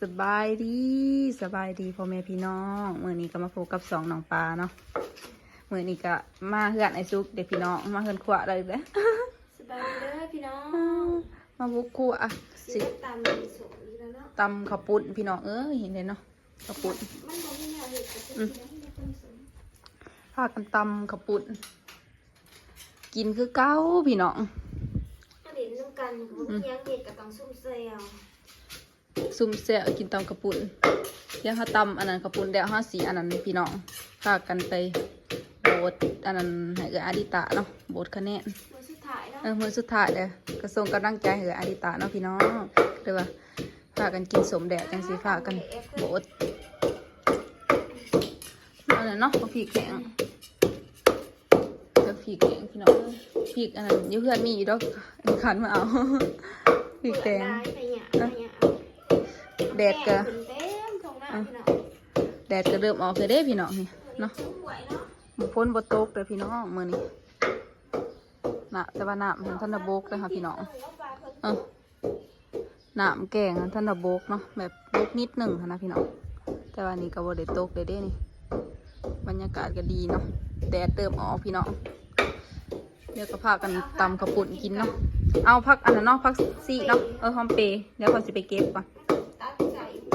ສະບາຍດີ ສະບາຍດີພໍ່ແມ່ພີ່ນ້ອງ ມື້ນີ້ກໍມາພົບກັບຊ່ອງນ້ອງປາເນາະ ມື້ນີ້ກໍມາເຮືອນອ້າຍສຸກເດ້ພີ່ນ້ອງ ມາເຮືອນຂວາໄດ້ເດ້. ສະບາຍດີເດີພີ່ນ້ອງ ມາບຸກຄົວ ຊິ ຊິຕຳສົ້ມອີກແລ້ວເນາະ ຕຳເຂົ້າປຸ້ນພີ່ນ້ອງເອີຍ ເຫັນເດ້ເນາະ ເຂົ້າປຸ້ນ ມັນບໍ່ມີແນວເຮັດກໍຊິ ອືມ ເຮັດແຕ່ຕົ້ນສົ້ມ ພາກັນຕຳເຂົ້າປຸ້ນ ກິນຄືເກົ່າພີ່ນ້ອງ ມາຫຼິ້ນນຳກັນ ກໍບໍ່ມີຫຍັງເຮັດ ກໍຕ້ອງຊຸມແຊວ ຊຸມແຊວກິນຕຳເຂົ້າປຸ້ນ ດຽວເຮົາຕຳອັນນັ້ນເຂົ້າປຸ້ນແລ້ວ ເຮົາຊິອັນນັ້ນພີ່ນ້ອງ ພາກັນໄປໂຫວດອັນນັ້ນໃຫ້ເອື້ອຍອາລິຕະເນາະ ໂຫວດຄະແນນ ມື້ສຸດທ້າຍເນາະ ເອີ ມື້ສຸດທ້າຍເດີ ກໍສົ່ງກຳລັງໃຈໃຫ້ເອື້ອຍອາລິຕະເນາະພີ່ນ້ອງ ຫຼືວ່າ ພາກັນກິນສົ້ມແດດຈັ່ງຊິພາກັນໂບດ ອັນນັ້ນເນາະ ບັກພິກແຫ້ງ ບັກພິກແຫ້ງພີ່ນ້ອງເອີຍ ພິກອັນນັ້ນຢູ່ເຮືອນມີຢູ່ດອກ ຄັນມາເອົາ ພິກແດງ ແດດກໍ ແດດກໍເລີ່ມອອກແລ້ວເດ້ພີ່ນ້ອງນີ້ເນາະ ຝົນບໍ່ຕົກເດີພີ່ນ້ອງມື້ນີ້ນະ ແຕ່ວ່ານ້ຳຫັ້ນທັນໄດ້ບົກເດີຄ່ະພີ່ນ້ອງ ເອີ. ນ້ຳແກ້ງຫັ້ນທັນໄດ້ບົກເນາະ ແບບບົກນິດໜຶ່ງຫັ້ນນະພີ່ນ້ອງ ແຕ່ວ່ານີ້ກໍບໍ່ໄດ້ຕົກເດ້ເດ້ນີ້ ບັນຍາກາດກໍດີເນາະ ແດດເລີ່ມອອກພີ່ນ້ອງ ດຽວກໍພາກັນຕຳເຂົ້າປຸ້ນກິນເນາະ ເອົາຜັກອັນນັ້ນເນາະ ຜັກຊີເນາະ ເອີ ຫອມເປ ດຽວຂ້ອຍຊິໄປເກັບກ່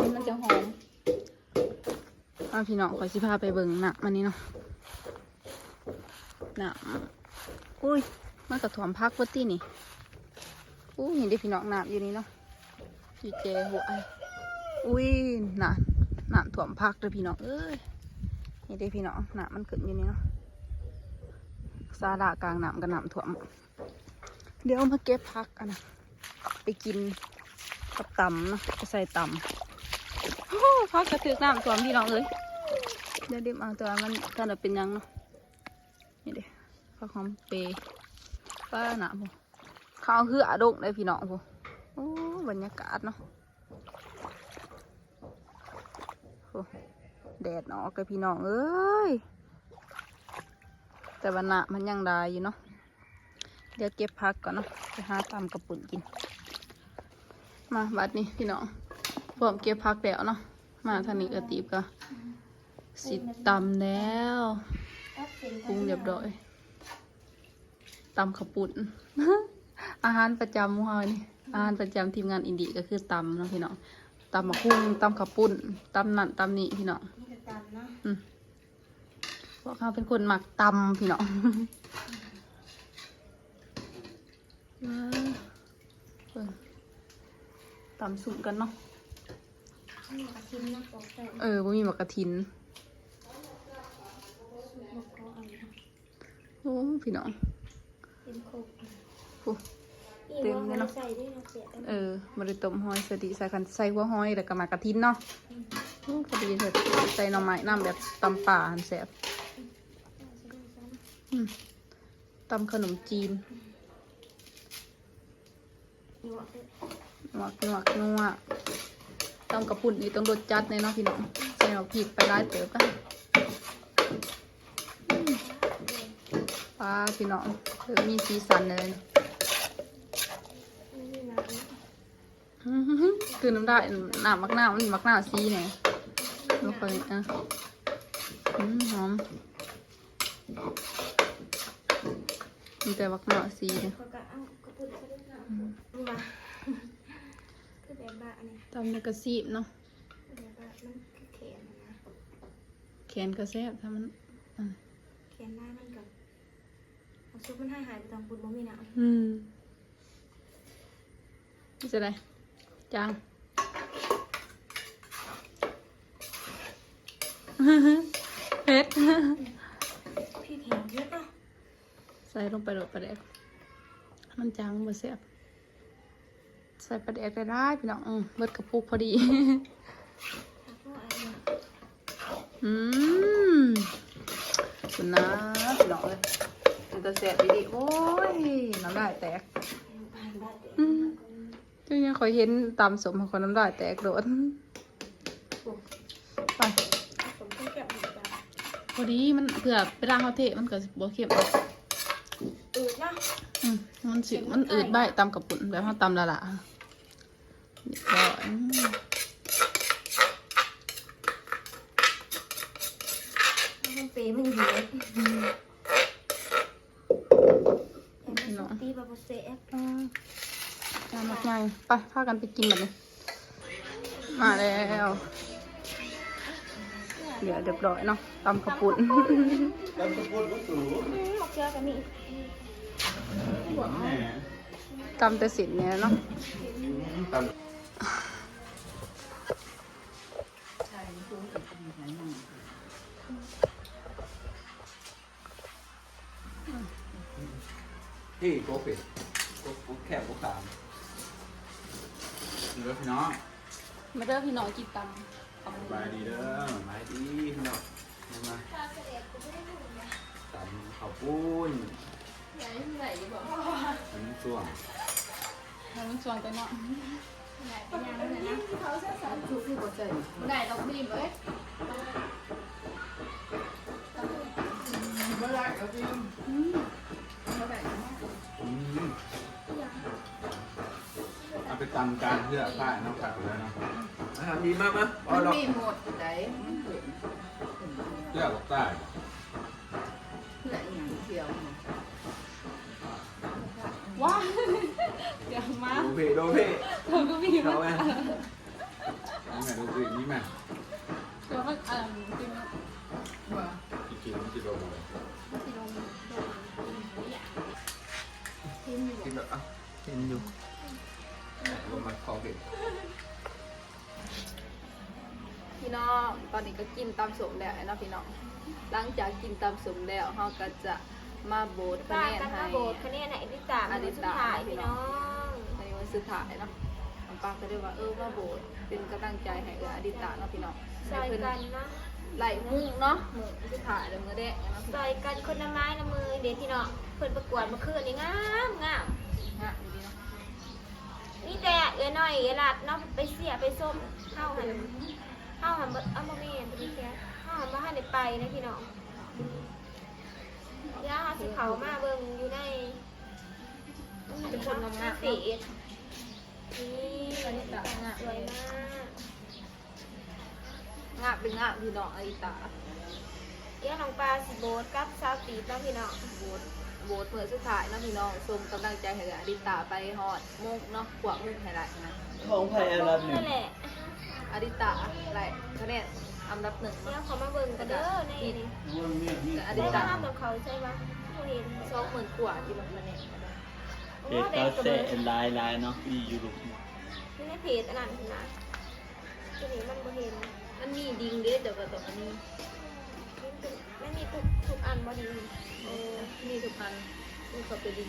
ອນ ມັນຈະຫອມ. ອ່າ ພີ່ນ້ອງ ຂ້ອຍຊິພາໄປເບິ່ງນ້ຳອັນນີ້ເນາະ ນ້ຳ ອຸ້ຍ ມັນກະຖ້ວມຜັກເບິດຕິນີ້ ອຸ້ຍ ເຫັນເດ້ພີ່ນ້ອງ ນ້ຳຢູ່ນີ້ເນາະ ຢູ່ແຈຫ້ວຍ ອຸ້ຍ ນ້ຳ ນ້ຳຖ້ວມຜັກເດີພີ່ນ້ອງເອີຍ ນີ້ເດ້ພີ່ນ້ອງ ນ້ຳມັນຂຶ້ນຢູ່ນີ້ເນາະ ສາລາກາງນ້ຳກໍນ້ຳຖ້ວມ. ດຽວມາເກັບຜັກອັນນັ້ນໄປກິນກັບຕຳເນາະ ໄປໃສ່ຕຳ ໂອ້ ຜັກກະຖືກນ້ຳຖ້ວມພີ່ນ້ອງເອີຍ ດຽວເດັບເອົາ ແຕ່ວ່າມັນບໍ່ທັນໄດ້ເປັນຫຍັງເນາະ ນີ້ເດ້ ຜັກຫອມເປ ປ້າ ນ້ຳ ເຂົາເອົາເຮືອລົງເດ້ພີ່ນ້ອງ ໂອ້ ບັນຍາກາດເນາະ ໂອ້ ແດດອອກເດ້ພີ່ນ້ອງເອີຍ ແຕ່ວ່ານ້ຳມັນຍັງຫຼາຍຢູ່ເນາະ. ດຽວເກັບຜັກກ່ອນເນາະ ໄປຫາຕຳເຂົ້າປຸ້ນກິນ ມາບັດນີ້ພີ່ນ້ອງ ພ້ອມເກັບຜັກແລ້ວເນາະ ມາທາງນີ້ກະຕີບກໍຊິຕຳແລ້ວ ປຸງຮຽບຮ້ອຍ ຕຳເຂົ້າປຸ້ນ ອາຫານປະຈຳໝູ່ເຮົານີ້ ອາຫານປະຈຳທີມງານອິນດີກໍຄືຕຳເນາະພີ່ນ້ອງ ຕຳໝາກຫຸ່ງ ຕຳເຂົ້າປຸ້ນ ຕຳນັ້ນຕຳນີ້ພີ່ນ້ອງ ມີແຕ່ຕຳເນາະ ອືມ ພວກເຮົາເປັນຄົນມັກຕຳພີ່ນ້ອງ ເອີ ເບິ່ງ ຕຳຊຸມກັນເນາະ ບໍ່ມີໝາກກະທິນເນາະ ເອີ ບໍ່ມີໝາກກະທິນ ໂອ້ ພີ່ນ້ອງ ເຕັມໂຄກ ໂອ້ ເຕັມເລີຍເນາະ ເອີ ບໍ່ໄດ້ຕົ້ມຫອຍ ສະດິ ໃສ່ ຄັນໃສ່ຫົວຫອຍ ແລ້ວກໍໝາກກະທິນເນາະ ອືມ ໂອ້ ພໍດີເລີຍ ໃສ່ໜໍ່ໄມ້ນຳ ແບບຕຳປ່າຫັ້ນແຊບ ອືມ ຕຳຂະໜົມຈີນ ນວກ ນວກ ນວກ ຕຳເຂົ້າປຸ້ນນີ້ຕ້ອງລົດຈັດແນ່ເນາະພີ່ນ້ອງ ໃສ່ໝາກພິກໄປຫຼາຍເຕີບ ອືມ ປ້າ ພີ່ນ້ອງ ເລີ່ມມີສີສັນແລ້ວ ຄືນ້ຳລາຍ ນ້ຳໝາກນາວ ມັນໝາກນາວສີແນ່ ບໍ່ຄ່ອຍ ອະ ອືມ ຫອມ ມີແຕ່ໝາກນາວສີເດ້ ຂ້ອຍກໍເອົາເຂົ້າປຸ້ນໃສ່ເລີຍເນາະ ອືມ ວ່າ ຄືແບບວ່າອັນນີ້ ຕຳແລ້ວກໍສີບເນາະ ແບບວ່າມັນຄືແຂນຫັ້ນນະ ແຂນກໍແຊບ ຖ້າມັນ ອະ ແຂນລາຍມັນກໍ ເອົາຊຸບມັນໃຫ້ຫາຍໄປ ຕຳປຸ້ນບໍ່ມີນ້ຳ ອືມ ເປັນຈັ່ງໃດ? ຈາງ ເຜັດ ພິກແຫ້ງເຜັດເນາະ ໃສ່ລົງໄປໂລດປາແດກ ມັນຈາງ ມັນບໍ່ແຊບ ໃສ່ປາແດກຫຼາຍໆ ພີ່ນ້ອງ ອືມ ເບິດກະປຸກພໍດີ ອືມ ພຸ້ນນະ ພີ່ນ້ອງເອີຍ ເປັນຕາແຊບອີ່ຫຼີ ໂອ້ຍ ນ້ຳລາຍແຕກ ອືມ ຈັ່ງຫຍັງຂ້ອຍເຫັນຕຳສົ້ມ ຂ້ອຍນ້ຳລາຍແຕກໂລດ ໄປ ພໍດີ ມັນ ເພື່ອເວລາເຮົາເທ ມັນກໍບໍ່ເຄັມ ອືດເນາະ ອືມ ມັນຊິ ມັນອືດໄວ ຕຳເຂົ້າປຸ້ນ ແບບເຮົາຕຳຫຼ້າໆ ຮຽບຮ້ອຍ ອືມ ໄປ ພາກັນໄປກິນບັດນີ້ ມາແລ້ວ ເດືອດຮຽບຮ້ອຍເນາະ ຕຳເຂົ້າປຸ້ນ ຕຳເຂົ້າປຸ້ນ ອືມ ໝາກເຂືອກໍມີ ຕຳແຕ່ຊີ້ນນີ້ເນາະ ອືມ ຕຳ ທີ່ໂກເປັດ ໂກ ໂກແຄບ ໂກຂາມ ເດີພີ່ນ້ອງ ມາເດີພີ່ນ້ອງ ກິນຕຳ ສະບາຍດີເດີ ສະບາຍດີພີ່ນ້ອງ ມາ ມາ ຕຳເຂົ້າປຸ້ນ ຕຳຊ່ວງ ໃຫ້ມັນຊ່ວງໄປເນາະ ໄດ້ດອກບີມເອີຍ ບໍ່ໄດ້ດອກບີມ ອືມ ບໍ່ໄດ້ ອືມ ເອົາໄປຕຳກາງເພື່ອພາຍເນາະ ຄັກແລ້ວເນາະ ອືມ ອາຫານດີມາກ ມາ ມັນມີໝົດໃດ ເພື່ອບັກຕາຍ ເພື່ອອີ່ຫຍັງ ເພື່ອ ວ້າ ດຽວມາ ໂດເພ ໂດເພ ເຮົາກໍມີ ເອົາແມ່ ເອົາແມ່ ໂດເພ ນີ້ແມ່ ເພື່ອມັນ ອັນ ກິນ ວ່າ ກິນ ກິນ ມັນຊິລົງ ມັນຊິລົງ ລົງ ກິນຢູ່ ກິນແບບ ອ່ະ ເຫັນຢູ່ ລົງມາ ຂອງເດັດ. ພີ່ນ້ອງ ຕອນນີ້ກໍກິນຕຳສົ້ມແລ້ວເນາະພີ່ນ້ອງ ຫຼັງຈາກກິນຕຳສົ້ມແລ້ວ ເຮົາກໍຈະມາໂຫວດຄະແນນໃຫ້ ມາໂຫວດຄະແນນໃຫ້ອາລິຕາ ອາລິຕາ ມື້ສຸດທ້າຍພີ່ນ້ອງ ອັນນີ້ມື້ສຸດທ້າຍເນາະ ນ້ອງປາກໍເລີຍວ່າ ເອີ ມາໂຫວດເປັນກຳລັງໃຈໃຫ້ເອື້ອຍອາລິຕາເນາະພີ່ນ້ອງ ຊ່ອຍກັນເນາະ ໃຫ້ເພິ່ນໄລ່ມຸ້ງເນາະ ມື້ສຸດທ້າຍແລ້ວ ມື້ແລກເນາະ ຊ່ອຍກັນຄົນລະໄມ້ລະມືເດ້ພີ່ນ້ອງ ເພິ່ນປະກວດມື້ຄືນນີ້ງາມໆ ງາມອີ່ຫຼີເນາະ. ມີແຕ່ເອື້ອຍນ້ອຍເອື້ອຍລັດເນາະ ໄປເຊຍໄປຊົມ ເຮົາຫັ້ນ ເຮົາຫັ້ນບໍ່ ເອົາ ບໍ່ແມ່ນ ບໍ່ແມ່ນແຊ ເຮົາຫັ້ນບໍ່ທັນໄດ້ໄປນະພີ່ນ້ອງ ດຽວເຮົາຊິເຂົ້າມາເບິ່ງຢູ່ໃນ ເປັນຄົນງາມໆ ໃນເຟສ ນີ້ ສວຍມາກ. ງາມເປັນງາມພີ່ນ້ອງ ອາລິຕາ ດຽວນ້ອງປາຊິໂຫວດກັບສາວຕີບເນາະພີ່ນ້ອງ ໂຫວດ ໂຫວດມື້ສຸດທ້າຍເນາະພີ່ນ້ອງ ສົ່ງກຳລັງໃຈໃຫ້ອາລິຕາໄປຮອດມຸກເນາະ ພວກມຸກໃຫ້ໄດ້ນະ ຂອງໃຜອັນດັບໜຶ່ງ ອາລິຕາໄດ້ຄະແນນອັນດັບໜຶ່ງ ດຽວເຂົ້າມາເບິ່ງກັນເດີ ໃນນີ້ ອາລິຕາ ດຽວເຮົາຕ້ອງເຂົ້າໃຈວ່າບໍ່ເຫັນ ສອງໝື່ນກວ່າ ທີ່ລົງຄະແນນ ເພຈເຂົາແຊະຫຼາຍໆເນາະ ຢູ່ຢູທູບ ຢູ່ໃນເພຈອັນນັ້ນນະ. ຕົວນີ້ມັນບໍ່ເຫັນ ມັນມີດິງເດ້ ເຈົ້າກໍຕ້ອງມີ ມັນມີທຸກ ທຸກອັນບໍ່ດິງ ເອີ ມີທຸກອັນ ເຂົາໄປດິງ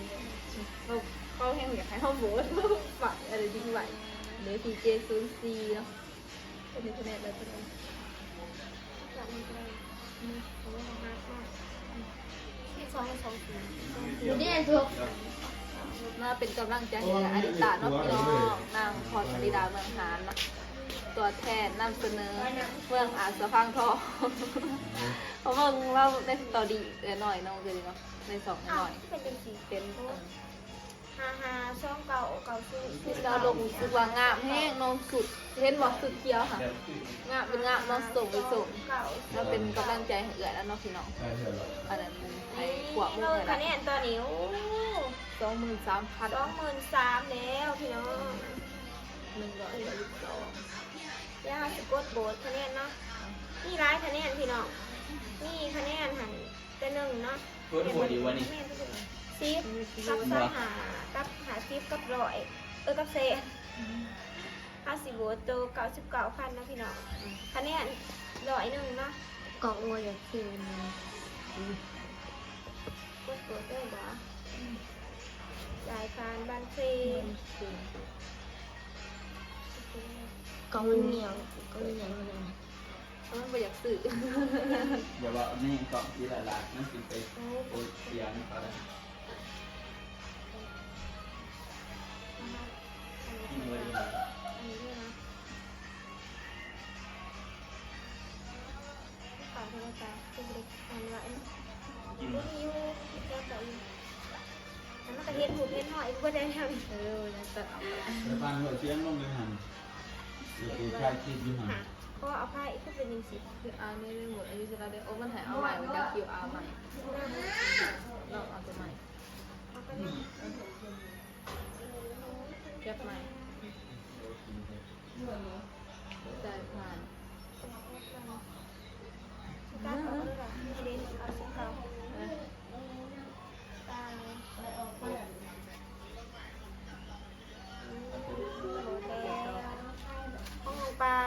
ເຂົາ ເຂົາແຮ່ງຢາກໃຫ້ເຮົາໂຫວດ ຝາກອາລິດິງໄວ້ ເດ້ ພີເຈ ສູນສີ່ເນາະ ຕົວນີ້ຄະແນນໄດ້ຕົວນີ້ ຈາກນີ້ກໍໄດ້ ນີ້ ໂອ້ຍ ຮັກມາກ ສອງ ສອງ ສູນ ມາເປັນກຳລັງໃຈໃຫ້ອາລິຕາເນາະພີ່ນ້ອງ ນາງພອນອາລິດາເມືອງຫານເນາະ ຕົວແທນນຳສະເໜີເມືອງອາດສະພັງທອງ ເພາະເບິ່ງລາວໃນສະຕໍຣີເອື້ອຍນ້ອຍເນາະ ເອີຍເນາະ ໃນຊ່ອງເອື້ອຍນ້ອຍ ເປັນຈັ່ງຊີ້ ເປັນ ຫ້າຫ້າສອງເກົ້າເກົ້າສູນ ເຈົ້າລົງ ຮູ້ສຶກວ່າງາມແຮງເນາະ ສຸດ ເຫັນບໍ່ ສຸດຂຽວຫັ້ນ ງາມເປັນງາມເນາະ ສົ່ງໄປສົ່ງ ມາເປັນກຳລັງໃຈໃຫ້ເອື້ອຍແລ້ວເນາະພີ່ນ້ອງ ອັນນັ້ນໃຫ້ພວກໝູ່ໃຫ້ຫຼານ ຄະແນນຕອນນີ້ ໂອ້ ສອງໝື່ນສາມພັນ ສອງໝື່ນສາມແລ້ວພີ່ນ້ອງ ໜຶ່ງຮ້ອຍຊາວສອງ ດຽວເຮົາຊິກົດໂຫວດຄະແນນເນາະ ມີຫຼາຍຄະແນນພີ່ນ້ອງ ມີຄະແນນຫັ້ນ ແຕ່ໜຶ່ງເນາະ ເພິ່ນໂຫດຢູ່ວະນີ້ ສິບກັບຊາວຫ້າ ກັບຫ້າສິບ ກັບຮ້ອຍ ເອີ ກັບແສນ ເຮົາຊິໂຫວດໂຕເກົ້າສິບເກົ້າພັນເນາະພີ່ນ້ອງ ຄະແນນຮ້ອຍໜຶ່ງເນາະ ກໍໂຫວດຢ່າງຄືນ ກົດໂຫວດໄດ້ບໍ່ ຈ່າຍຜ່ານບັນຊີ ກໍມັນຫຍັງ ກໍມັນຫຍັງ ມັນບໍ່ຢາກຊື້ ຢ່າເວົ້າແນວນີ້ ເກາະທີ່ຫຼາຍໆ ມັນຊິໄປ ໂອ້ຍ ໂອດສຽງເຂົາໄດ້ ອັນນີ້ດ້ວຍນະ ອັນນີ້ດ້ວຍນະ ຂາຍເທົ່າໃດ ຄືບໍ່ໄດ້ອັນວ່າ ອັນນີ້ ກິນ ບໍ່ມີຢູ່ ແລ້ວກໍອີກ ແລ້ວມັນກໍເຮັດຮູບເຮັດຮອຍ ບໍ່ໄດ້ແນວນີ້ ເອີ ແລ້ວກໍເອົາໄປ ໄປບ້ານຫ້ວຍຊຽງລົງເລີຍຫັ້ນ ຢູ່ ຢູ່ທ້າຍຄລິບຢູ່ຫັ້ນ ຂໍອະໄພ ຄືເປັນຈັ່ງຊີ້ ຄືອ່ານໄດ້ໝົດ ອາຍຸສະຫຼະໄດ້ ໂອ້ ມັນໃຫ້ເອົາໃໝ່ ມັນກໍຄິວອາໃໝ່ ລອງເອົາຕົວໃໝ່ ເອົາໄປເລີຍ ເກັບໃໝ່ ຈ່າຍຜ່ານ ຂອງນ້ອງປາ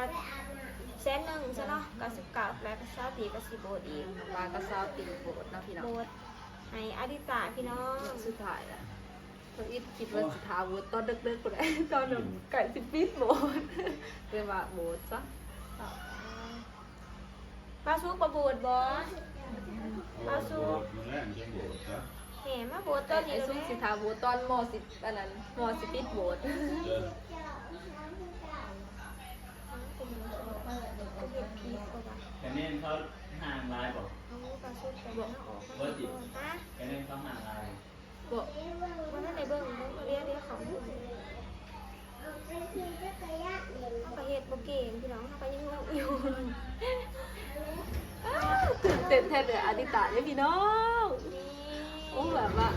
ແສນໜຶ່ງຊະເນາະ ເກົ້າສິບເກົ້າ ແລ້ວກໍຊາວກີບກໍຊິໂບດອີກ ປາກໍຊາວກີບໂບດເນາະພີ່ນ້ອງ ໂບດໃຫ້ອາລິຕາພີ່ນ້ອງ ສຸດທ້າຍລະ ທຳອິດຄິດວ່າຊິຖ້າໂບດຕອນເດິກໆ ພຸ້ນແຫຼະ ຕອນນັ້ນໃກ້ຊິປິດໂບດ ແຕ່ວ່າໂບດຊະ ປາສຸກບໍ່ໂບດບໍ່? ປາສຸກ ແມ່ນມາໂບດຕອນນີ້ ໄອ້ສຸກຊິຖ້າໂບດຕອນມໍຊິ ອັນນັ້ນມໍຊິປິດໂບດ ເອີ ຄະແນນເຂົາຫ່າງຫຼາຍບໍ່? ປາສຸກ ບໍ່ ບໍ່ຕິ ຄະແນນເຂົາຫ່າງຫຼາຍ ບໍ່ ບໍ່ທັນໄດ້ເບິ່ງ ດຽວ ດຽວເຂົາ ເຮົາກໍເຮັດບໍ່ເກັ່ງພີ່ນ້ອງ ເຮົາກໍຍັງງົງຢູ່ ຕື່ນເຕັ້ນແທນເອື້ອຍອາລິຕາເດ້ພີ່ນ້ອງ ໂອ້ ແບບວ່າ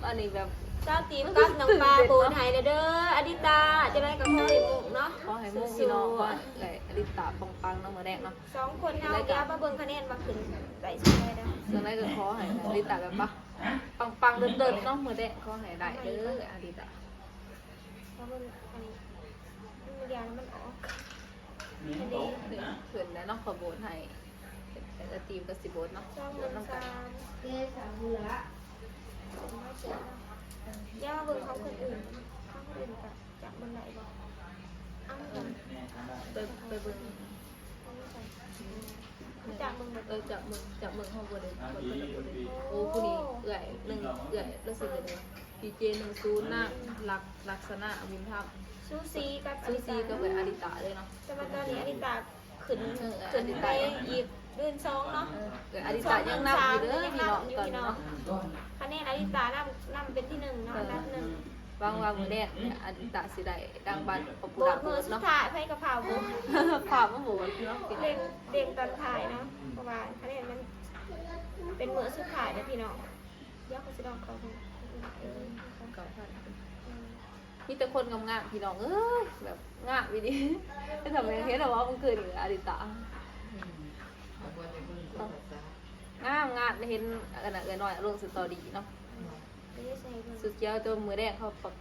ອັນນີ້ແບບ ຊາວຕີບກັບນ້ອງປາໂບດໃຫ້ແລ້ວເດີ ອາລິຕາ ຈັ່ງໃດກໍຂໍໃຫ້ມຸ້ງເນາະ ຂໍໃຫ້ມຸ້ງພີ່ນ້ອງ ຂໍໃຫ້ເອື້ອຍອາລິຕາປັງໆ ເນາະ ມື້ແລກເນາະ ສອງຄົນເຮົາ ດຽວມາເບິ່ງຄະແນນວ່າຂຶ້ນໄດ້ສ່ຳໃດເດີ ຈັ່ງໃດກໍຂໍໃຫ້ອາລິຕາແບບວ່າ ປັງໆ ເລີດໆ ເນາະ ມື້ແລກຂໍໃຫ້ໄດ້ເດີ ອາລິຕາ ເຮົາເບິ່ງອັນນີ້ ມັນຢານມັນອອກ ອັນນີ້ ຂຶ້ນແລ້ວເນາະ ຂໍໂບດໃຫ້ ແລ້ວຕີມກໍຊິໂບດເນາະ ສອງໝື່ນສາມ ໂບດນຳກັນ ດຽວມາເບິ່ງຂອງຄົນອື່ນ ຂອງຄົນອື່ນກໍຈັກເບິ່ງໄດ້ບໍ່ ເອົາ ໄປ ໄປເບິ່ງ ຈັກເບິ່ງເບິ່ງ ເອີ ຈັກເບິ່ງ ຈັກເບິ່ງ ເຮົາບໍ່ໄດ້ ເຮົາບໍ່ໄດ້ ໂອ້ ຜູ້ນີ້ເອື້ອຍໜຶ່ງ ເອື້ອຍລະສິເປັນ ດີເຈ ໜຶ່ງສູນ ນາງລັກ ລັກສະນະ ບຸນທຳ ສູສີກັບ ສູສີກັບອາລິຕາເລີຍເນາະ ແຕ່ວ່າຕອນນີ້ອາລິຕາຂຶ້ນ ເອີ ຂຶ້ນໄປອີກເດືອນສອງເນາະ ເອີ ອາລິຕາຍັງນຳຢູ່ເດີພີ່ນ້ອງ ຕອນນີ້ເນາະ ຄະແນນອາລິຕານຳ ນຳເປັນທີໜຶ່ງເນາະ ອັນດັບໜຶ່ງ ຫວັງວ່າມື້ແລກອາລິຕາຊິໄດ້ ດັ່ງບັດ Popular Vote ເນາະ ມື້ສຸດທ້າຍໃຜກໍພາໂຫວດ ພາມາໂຫວດເນາະ ເລັ່ງ ເລັ່ງຕອນທ້າຍເນາະ ເພາະວ່າຄະແນນມັນເປັນມື້ສຸດທ້າຍເດີພີ່ນ້ອງ ດຽວຂ້ອຍຊິລອງເຂົ້າເບິ່ງ ເອີ ເກົ້າພັນ ເອີ ມີແຕ່ຄົນງາມໆ ພີ່ນ້ອງເອີຍ ແບບງາມອີ່ຫຼີ ໄດ້ທຳແມ່ເຫັນແລ້ວວ່າມັນຄືອາລິຕາ ງາມໆ ເຫັນອັນນັ້ນເອື້ອຍນ້ອຍລົງສະຕໍຣີເນາະ ສຸດຍອດ ແຕ່ວ່າມື້ແລກເຂົາປະ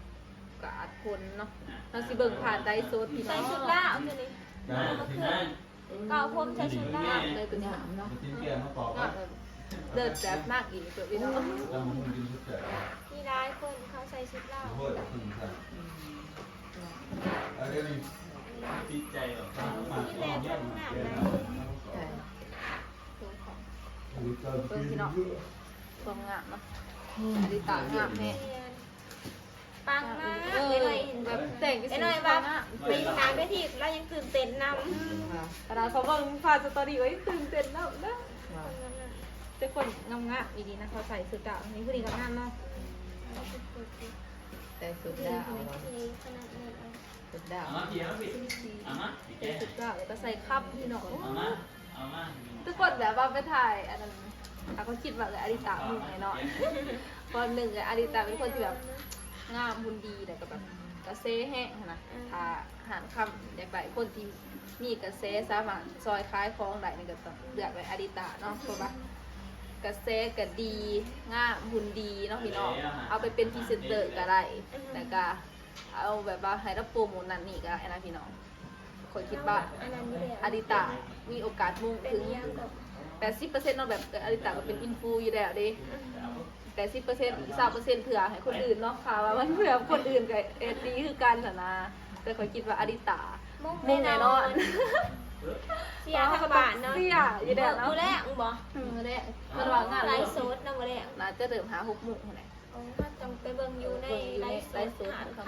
ກາດຜົນເນາະ ເຮົາຊິເບິ່ງຜ່ານໄລຟ໌ສົດພີ່ນ້ອງ ໃສ່ຊຸດລາວຕົວນີ້ ເກົ້າຜົມໃສ່ຊຸດລາວ ເລີຍຕົວນີ້ ງາມເນາະ ເລີດແບບນາງເອກເລີຍພີ່ນ້ອງ ມີຫຼາຍຄົນເຂົາໃສ່ຊຸດລາວ ຕິດໃຈແບບ ມີແລຄົນງາມຫຼາຍ ເບິ່ງພີ່ນ້ອງ ຄວາມງາມເນາະ ອາລິຕາງາມແຮງ ປັງມາກ ເອີ ເອື້ອຍນ້ອຍ ແບບແຕ່ງ ເອື້ອຍນ້ອຍວ່າໄປຢູ່ໜ້າເວທີລາວຍັງຕື່ນເຕັ້ນນຳ ຂະໜາດເຂົາເບິ່ງຜ່ານສະຕໍຣີກໍຍັງຕື່ນເຕັ້ນນຳນະ ແຕ່ຄົນງາມໆ ອີ່ຫຼີນະ ເຂົາໃສ່ຊຸດດາວ ນີ້ຜູ້ນີ້ກໍງາມເນາະ ໃສ່ຊຸດດາວ ຊຸດດາວ ໃສ່ຊຸດດາວ ແລ້ວກໍໃສ່ຄັບ ພີ່ນ້ອງ ໂອ້ ແຕ່ກ່ອນແບບວ່າໄປຖ່າຍອັນນັ້ນ ເຂົາກໍຄິດວ່າເອື້ອຍອາລິຕາມຸ້ງແນ່ນອນ ເພາະໜຶ່ງເອື້ອຍອາລິຕາເປັນຄົນທີ່ແບບງາມ ຫຸ່ນດີ ແລ້ວກໍແບບກະແສແຮງຫັ້ນນະ ຖ້າຮ້ານຄຳຢາກໄດ້ຄົນທີ່ມີກະແສ ສາມາດຊ່ອຍຂາຍຂອງໄດ້ນີ້ ກໍຕ້ອງເລືອກເອື້ອຍອາລິຕາເນາະ ເພາະວ່າກະແສກໍດີ ງາມ ຫຸ່ນດີເນາະພີ່ນ້ອງ ເອົາໄປເປັນພຣີເຊັນເຕີກໍໄດ້ ແລ້ວກໍ ເອົາແບບວ່າໃຫ້ລາວໂປຣໂມດນັ້ນນີ້ກໍໄດ້ນະພີ່ນ້ອງ ຂ້ອຍຄິດວ່າອາລິຕາມີໂອກາດມຸ້ງເຖິງແປດສິບເປີເຊັນເນາະ ແບບອາລິຕາກໍເປັນອິນຟູຢູ່ແລ້ວເດ້ ແປດສິບເປີເຊັນ ອີກຊາວເປີເຊັນເພື່ອໃຫ້ຄົນອື່ນເນາະ ຖ້າວ່າມັນເພື່ອຄົນອື່ນກໍເຮັດດີຄືກັນຫັ້ນນະ ແຕ່ຂ້ອຍຄິດວ່າອາລິຕາມຸ້ງແນ່ນອນ ເສຍທັງບ້ານເນາະ ເສຍຢູ່ແລ້ວເນາະ ມື້ແລກບໍ່ ມື້ແລກ ເພິ່ນວ່າງານໄລຟ໌ສົດນະ ມື້ແລກ ໜ້າຈະເລີ່ມຫ້າຫົກໂມງພຸ້ນແຫຼະ ໂອ້ ເຮົາຕ້ອງໄປເບິ່ງຢູ່ໃນໄລຟ໌ສົດ ໄລຟ໌ສົດ ຮ້ານຄຳ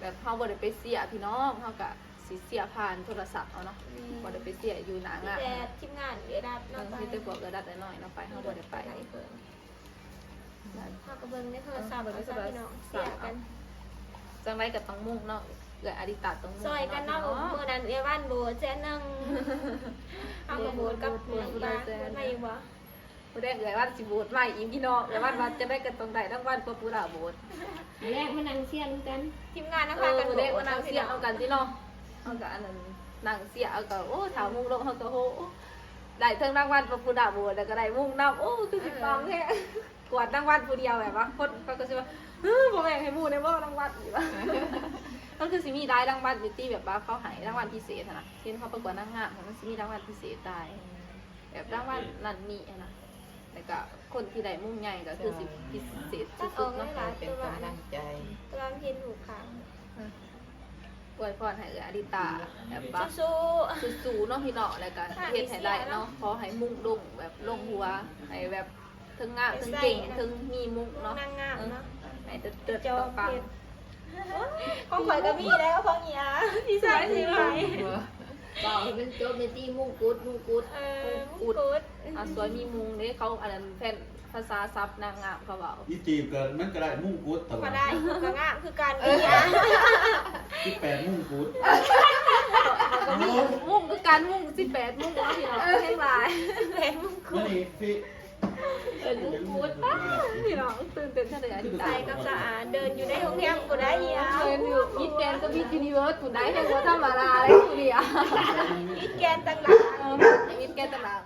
ແບບເຮົາບໍ່ໄດ້ໄປເຊຍພີ່ນ້ອງ ເຮົາກະຊິເຊຍຜ່ານໂທລະສັບເອົາເນາະ ແມ່ນ ບໍ່ໄດ້ໄປເຊຍຢູ່ໜ້າງານ ມີແຕ່ທີມງານເອື້ອຍດັດເນາະ ເອີ ໄປ ມີແຕ່ພວກເອື້ອຍດັດນ້ອຍເນາະ ໄປ ເຮົາບໍ່ໄດ້ໄປ ເຮົາກໍເບິ່ງໃນໂທລະສັບ ເອີ ເອົາຊະພີ່ນ້ອງ ເຊຍກັນ ຈັ່ງໃດກໍຕ້ອງມຸ້ງເນາະ ເອື້ອຍອາລິຕາຕ້ອງມຸ້ງ ຊ່ອຍກັນເນາະ ເນາະ ມື້ນັ້ນເອື້ອຍວັນໂບດແສນໜຶ່ງ ເຮົາກໍໂບດກັບນ້ອງປາ ໂບດມາອີກບໍ່? ມື້ແລງເອື້ອຍວັນຊິໂຫວດໃໝ່ອີກພີ່ນ້ອງ, ເອື້ອຍວັນວ່າຈັ່ງໃດກໍຕ້ອງໄດ້ລາງວັນ Popular Vote. ມື້ແລງມານັ່ງເຊຍນຳກັນ ທີມງານນຳພາກັນ ເອີ ມື້ແລງມານັ່ງເຊຍນຳກັນຕິເນາະ. ເຮົາກໍອັນນັ້ນ ນັ່ງເຊຍ ເຮົາກໍ ໂອ້ ຖ້າມຸງລົງເຮົາກໍ ໂອ້ ໄດ້ເຖິງລາງວັນ Popular Vote ແລ້ວກໍໄດ້ມຸງນຳ. ໂອ້ ຄືຊິປັງແທ້ ກວາດລາງວັນຜູ້ດຽວ ແບບວ່າຄົນເຂົາກໍຊິວ່າ ເອີ ບໍ່ແບ່ງໃຫ້ໝູ່ແດ່ບໍ່ລາງວັນ ວ່າ ມັນຄືຊິມີຫຼາຍລາງວັນຢູ່ຕິ ແບບວ່າເຂົາໃຫ້ລາງວັນພິເສດຫັ້ນນະ. ເຫັນເຂົາປະກວດນາງງາມ ມັນຊິມີລາງວັນພິເສດຫຼາຍ ແບບລາງວັນນັ້ນນີ້ຫັ້ນນະ. ແລ້ວກໍຄົນທີ່ໄດ້ມຸງໃຫຍ່ກໍຄືຊິພິເສດສຸດໆເນາະ ເປັນກຳລັງໃຈ. ແຕ່ວ່າເຫັນຮູບຂ້າງ ອວຍພອນໃຫ້ເອື້ອຍອາລິຕາ ແບບວ່າ ສູ້ໆ ເນາະພີ່ນ້ອງ. ແລ້ວກໍເຮັດໃຫ້ໄດ້ເນາະ ຂໍໃຫ້ມຸງລົງແບບລົງຫົວ ໃຫ້ແບບ ເທິງງາມເທິງເກັ່ງເທິງມີມຸງເນາະ ນາງງາມເນາະ ເອີ ໃຫ້ເຕີດໆ ປັງໆ. ຂອງຂ້ອຍກໍມີແລ້ວ ຂອງອີ່ອາ ພີ່ຊາຍຊື້ໃຫ້. ເວົ້າໃຫ້ມັນຈົບແມ່ຕິ ມຸງກຸດ ມຸງກຸດ ເອີ ມຸງກຸດ ມຸງກຸດ. ອາ ສວຍມີມຸງເດ້ ເຂົາອັນນັ້ນ ແຟນພາສາສັບນາງງາມເຂົາເວົ້າ. ອີຕີບກໍມັນກໍໄດ້ມຸງກຸດ ແຕ່ວ່າ ກໍໄດ້ ກໍງາມຄືກັນ ເອີ ອີ່ອາ ສິບແປດມຸງກຸດ. ມຸງຄືກັນ ມຸງສິບແປດມຸງເນາະ ພີ່ນ້ອງ ແຮງຫຼາຍ ສິບແປດມຸງກຸດ. ເອີ້ນມຸງກຸດ ພີ່ນ້ອງ ຕື່ນເຕັ້ນທະເລີ ໃສ່ກັບສະອາດ ເດີນຢູ່ໃນໂຮງແຮມພຸ້ນໃດ໋. ເອີ ເດີນຢູ່ ມິດແກຣນກັບມິດຢູນິເວີດພຸ້ນໃດ໋ ຍັງບໍ່ທຳມະດາເລີຍຜູ້ດຽວ ມິດແກຣນຕ່າງຫາກ ເອີ ມິດແກຣນຕ່າງຫາກ.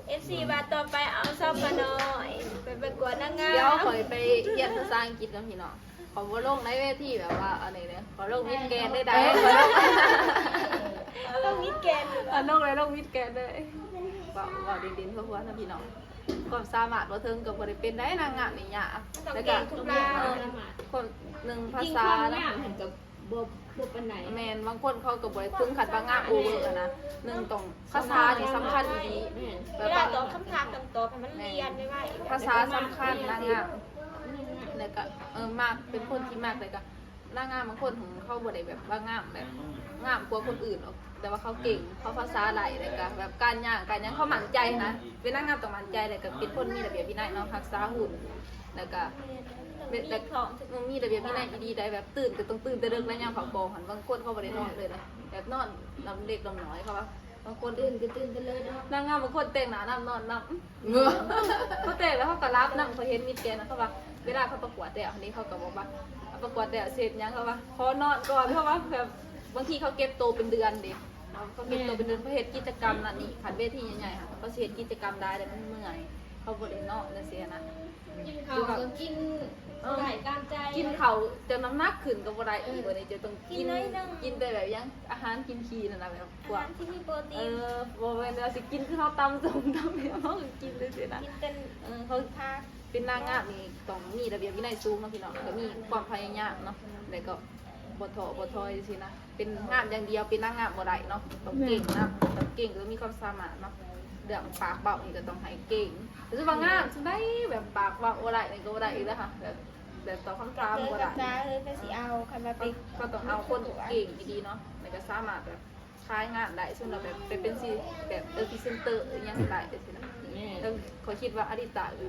ເອັຟຊີ ວ່າຕໍ່ໄປເອົາຊາວປານ້ອຍໄປປະກວດນາງງາມ. ດຽວຂ້ອຍໄປຮຽນພາສາອັງກິດນຳພີ່ນ້ອງ. ຂ້ອຍບໍ່ລົງໃນເວທີແບບວ່າອັນນີ້ເດ້ ຂ້ອຍລົງມິດແກຣນໄດ້ໃດ ຂ້ອຍລົງ ລົງມິດແກຣນ ເອີ ລົງໄດ້ ລົງມິດແກຣນເດ້. ເວົ້າ ເວົ້າຫຼິ້ນໆ ຫົວໆ ນະພີ່ນ້ອງ ຄວາມສາມາດບໍ່ເຖິງກໍບໍ່ໄດ້ເປັນໃດ໋ ນາງງາມນີ້ຍາກ. ແລ້ວກໍ ຄົນໜຶ່ງພາສານະ ບໍ່ ບໍ່ປານໃດ. ແມ່ນ ບາງຄົນເຂົາກໍບໍ່ໄດ້ເຖິງຂັ້ນວ່າງາມໂອເວີຫັ້ນນະ. ໜຶ່ງຕ້ອງ ພາສານີ້ສຳຄັນອີ່ຫຼີ ແມ່ນ ເວລາຕອບຄຳຖາມຕ້ອງຕອບໃຫ້ມັນລຽນໄວໆ ພາສາສຳຄັນນາງງາມ. ແລ້ວກໍ ເອີ ມັກ ເປັນຄົນທີ່ມັກ ແລ້ວກໍນາງງາມບາງຄົນເຂົາບໍ່ໄດ້ແບບວ່າງາມແບບງາມກວ່າຄົນອື່ນດອກ ແຕ່ວ່າເຂົາເກັ່ງ ເຂົາພາສາໄດ້ ແລ້ວກໍແບບການຍ່າງການຫຍັງເຂົາໝັ້ນໃຈນະ. ເປັນນາງງາມຕ້ອງໝັ້ນໃຈ ແລ້ວກໍເປັນຄົນມີລະບຽບວິໄນເນາະ ຮັກສາຫຸ່ນ ແລ້ວກໍ ແບບ ມີລະບຽບວິໄນດີໆ ໄດ້ແບບຕື່ນກໍຕ້ອງຕື່ນແຕ່ເດິກ ແລະຍາມເຂົ້າກອງຫັ້ນ ບາງຄົນເຂົາບໍ່ໄດ້ນອນເລີຍນະ ແບບນອນນຳເດັກນຳນ້ອຍ ເຂົາວ່າບາງຄົນຕື່ນກໍຕື່ນແຕ່ເລີຍເນາະ. ນາງງາມບາງຄົນແຕ່ງໜ້ານຳນອນນຳ ເຂົາແຕ່ງແລ້ວເຂົາກໍຫຼັບນຳ. ຂ້ອຍເຫັນມິດແກຣນນະ ເຂົາວ່າເວລາເຂົາປະກວດແລ້ວນີ້ ເຂົາກໍບອກວ່າປະກວດແລ້ວຊິເຮັດຫຍັງ ເຂົາວ່າຂໍນອນກ່ອນ ເພາະວ່າແບບບາງທີເຂົາເກັບໂຕເປັນເດືອນເດ້ ເຂົາເກັບໂຕເປັນເດືອນ ເຂົາເຮັດກິດຈະກຳນັ້ນນີ້ ຄັນເວທີໃຫຍ່ໆ ເຂົາຊິເຮັດກິດຈະກຳຫຼາຍ ແລ້ວມັນເມື່ອຍ ເຂົາບໍ່ໄດ້ນອນຈັ່ງຊີ້ນະ. ກິນເຂົ້າກໍກິນ ເອີ ບໍ່ໄດ້ຕາມໃຈ ກິນເຂົ້າຈົນນ້ຳໜັກຂຶ້ນກໍບໍ່ໄດ້ອີກ. ເອີ ບັດນີ້ຈະຕ້ອງກິນ ກິນໜ້ອຍໜຶ່ງ ກິນແຕ່ແບບຫຍັງ ອາຫານກິນຂີ້ນັ້ນນະ ແບບພວກ ອາຫານທີ່ມີໂປຣຕີນ. ເອີ ບໍ່ແມ່ນວ່າຊິກິນຄືເຮົາຕຳສົ້ມຕຳຫຍັງ ເຮົາກໍກິນຈັ່ງຊີ້ນະ ກິນເປັນ ເອີ ເຂົາ ຜັກ. ເປັນນາງງາມນີ້ຕ້ອງມີລະບຽບວິໄນສູງເນາະພີ່ນ້ອງ ແລ້ວກໍມີຄວາມພະຍາຍາມເນາະ ແລ້ວກໍບໍ່ທໍ້ບໍ່ຖອຍຈັ່ງຊີ້ນະ. ເປັນງາມຢ່າງດຽວ ເປັນນາງງາມບໍ່ໄດ້ເນາະ ຕ້ອງເກັ່ງນຳ ຕ້ອງເກັ່ງ ຕ້ອງມີຄວາມສາມາດເນາະ. ເລື່ອງປາກເວົ້ານີ້ກໍຕ້ອງໃຫ້ເກັ່ງ ຄືວ່າງາມສ່ຳໃດ ແບບປາກເວົ້າບໍ່ໄດ້ນີ້ກໍບໍ່ໄດ້ອີກແລ້ວ ແບບ ແບບຕອບຄຳຖາມບໍ່ໄດ້ ເອີ ກໍຊິເອົາ ຄັນວ່າໄປ ກໍຕ້ອງເອົາຄົນເກັ່ງດີໆເນາະ ແລ້ວກໍສາມາດແບບຂາຍງານໄດ້ ສົມມຸດວ່າແບບໄປເປັນຊີ ແບບ ເອີ ພຣີເຊັນເຕີອີ່ຫຍັງໄດ້ຈັ່ງຊີ້ນະ. ແມ່ນ ເອີ ຂ້ອຍຄິດວ່າອາລິຕາເ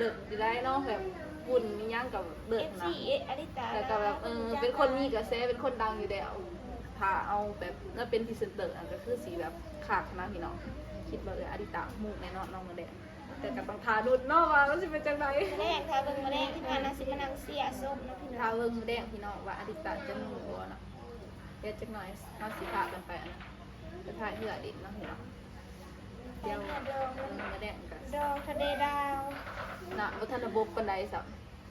ລີດຢູ່ໄດ໋ເນາະ ແບບຫຸ່ນອີ່ຫຍັງກໍເລີດນະ ເອັຟຊີ ອາລິຕາ ແລ້ວກໍແບບ ເອີ ເປັນຄົນມີກະແສ ເປັນຄົນດັງຢູ່ແລ້ວ ຖ້າເອົາແບບມາເປັນພຣີເຊັນເຕີຫັ້ນກໍຄືຊິແບບຄັກນະພີ່ນ້ອງ. ຄິດວ່າ ເອີ ອາລິຕາມຸງແນ່ນອນເນາະມື້ແລງ ແຕ່ກໍຕ້ອງຖ້າລຸ້ນເນາະວ່າມັນຊິເປັນຈັ່ງໃດ. ມື້ແລງຖ້າເບິ່ງ ມື້ແລງທີມງານນາຊິມານັ່ງເຊຍຊົມເນາະພີ່ນ້ອງ ຖ້າເບິ່ງມື້ແລງພີ່ນ້ອງວ່າອາລິຕາຈະມຸງບໍ່ເນາະ. ດຽວຈັກໜ່ອຍເຮົາຊິພາກັນໄປອັນນັ້ນ ໄປພາຍເຮືອຫຼິ້ນເນາະພີ່ນ້ອງ. ດຽວ ໄປເຮືອດອງ ເອີ ມາແດງກັນ ດອງທະເລດາວ ນ້ຳບໍ່ທັນລະບົບປານໃດຊ້ຳ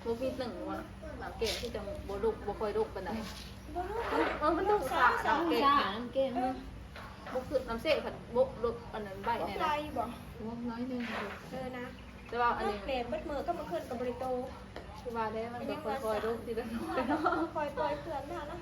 ບໍ່ມີໜຶ່ງວ່າ ນ້ຳແກ້ງຄືຈັ່ງບໍ່ລົງ ບໍ່ຄ່ອຍລົງປານໃດ. ບໍ່ລົງ ເອີ ມັນລົງຊ້າ ນ້ຳແກ້ງ ນ້ຳແກ້ງ ເອີ ບໍ່ຄືນ້ຳເຊພັດບໍ່ລົງ ອັນນັ້ນໄວແນ່ ບໍ່ໄວບໍ່ ບໍ່ ໜ້ອຍໜຶ່ງ ເອີ ນະ ແຕ່ວ່າອັນນີ້ ແບບເບິດມື້ກັບມື້ຄືນກໍບໍ່ໄດ້ໂຕ ຄືວ່າແລ້ວມັນກໍຄ່ອຍໆລົງທີລະໜ້ອຍເນາະ ຄ່ອຍໆປ່ອຍເຄື່ອນມາເນາະ.